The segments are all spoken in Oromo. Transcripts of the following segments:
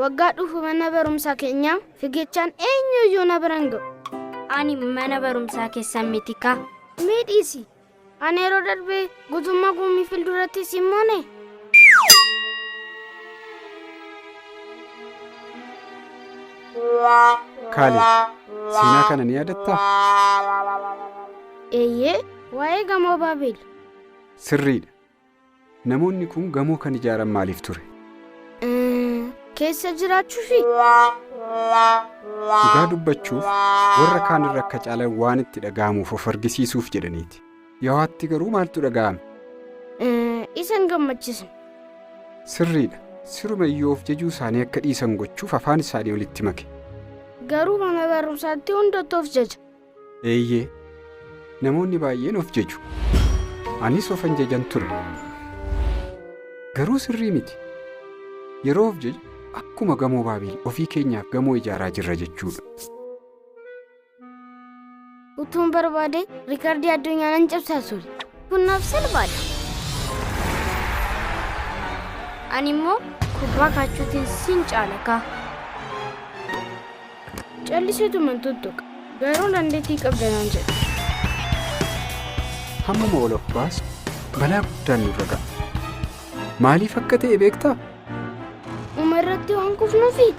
Waggaa dhufu mana barumsaa keenyaa fiigichaan eenyuyyuu na bira hin ga'u. Ani mana barumsaa keessan miti kaa. Mee dhiisi. Ani yeroo darbe guutummaa gumii fuulduratti si moone. Kaaleb, seenaa kana ni yaadattaa? Eeyyee, waa'ee gamoo Baabel. Sirriidha. Namoonni kun gamoo kan ijaaran maaliif ture? Keessa jiraachuufi. Dhugaa dubbachuuf warra kaan irra akka caalan waan itti dhaga'amuuf of argisiisuuf jedhaniiti. Yihowaatti garuu maaltu dhaga'ame? Isa hin gammachiisne. Sirriidha. Siruma iyyuu of jajuu isaanii akka dhiisan gochuuf afaan isaanii walitti make. Garuu mana barumsaatti hundatu of jaja. Eeyyee. Namoonni baay'een of jaju. Anis ofan jajan ture. Garuu sirrii miti. Yeroo of jaju akkuma gamoo Baabil ofii keenyaaf gamoo ijaaraa jirra jechuudha. Utuun barbaade riikardii addunyaa nan cabsaa ture. Kun naaf salphaadha. Ani immoo kubbaa kaachuutiin sin caala kaa. Calliseetuman tuttuqa. Garuu dandeettii qabda naan jedha. Hammuma ol of baasu balaa guddaan nurra ga'a. Maaliif akka ta'e beektaa? Dhuma irratti waan kufnuufi.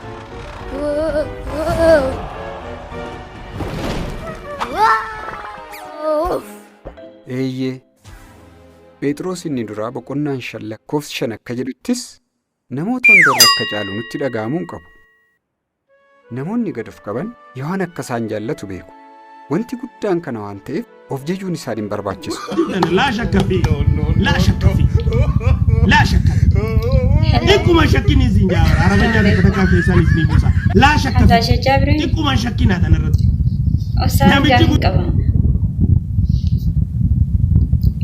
Eeyyee. Phexros inni duraa boqonnaan 5 lakkoofsi 5 akka jedhuttis namoota hundarra akka caalu nutti dhaga'amuu hin qabu. Namoonni gad of qaban Yihowaan akka isaan jaallatu beeku. Wanti guddaan kana waan ta'eef of jajuun isaan hin barbaachisu. Laa shakka fi laa shakka fi laa shakka xiqquma shakkin isin jaa arabanya takka takkaa keessaan isin buusa laa shakka fi Gaashachaa biree xiqquma shakkinaa tanarratti Osaan namichi gaafii kun qaba.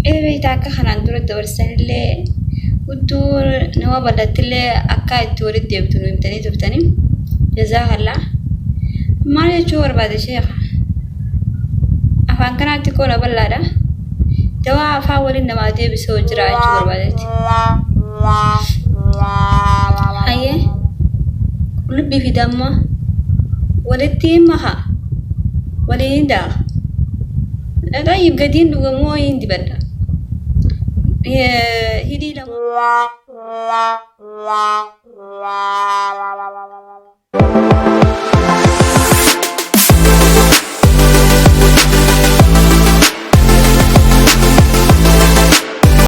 Ee beektaa akka kanaan dura dabarsanillee hudduu nama bal'attillee akka itti walitti deebitu nu himtanii turtanii. Jazaakallaa. Maal jechuu barbaade sheekha? Afaan kanaatti koona bal'aadha. Dawaa afaan waliin namaa deebisoo jira jechuu barbaadetti. Hayyee qullubbii fi damma walitti maka waliin daaka. Xayyib gadiin dhugamoo hin dibadha. Hidhii lama.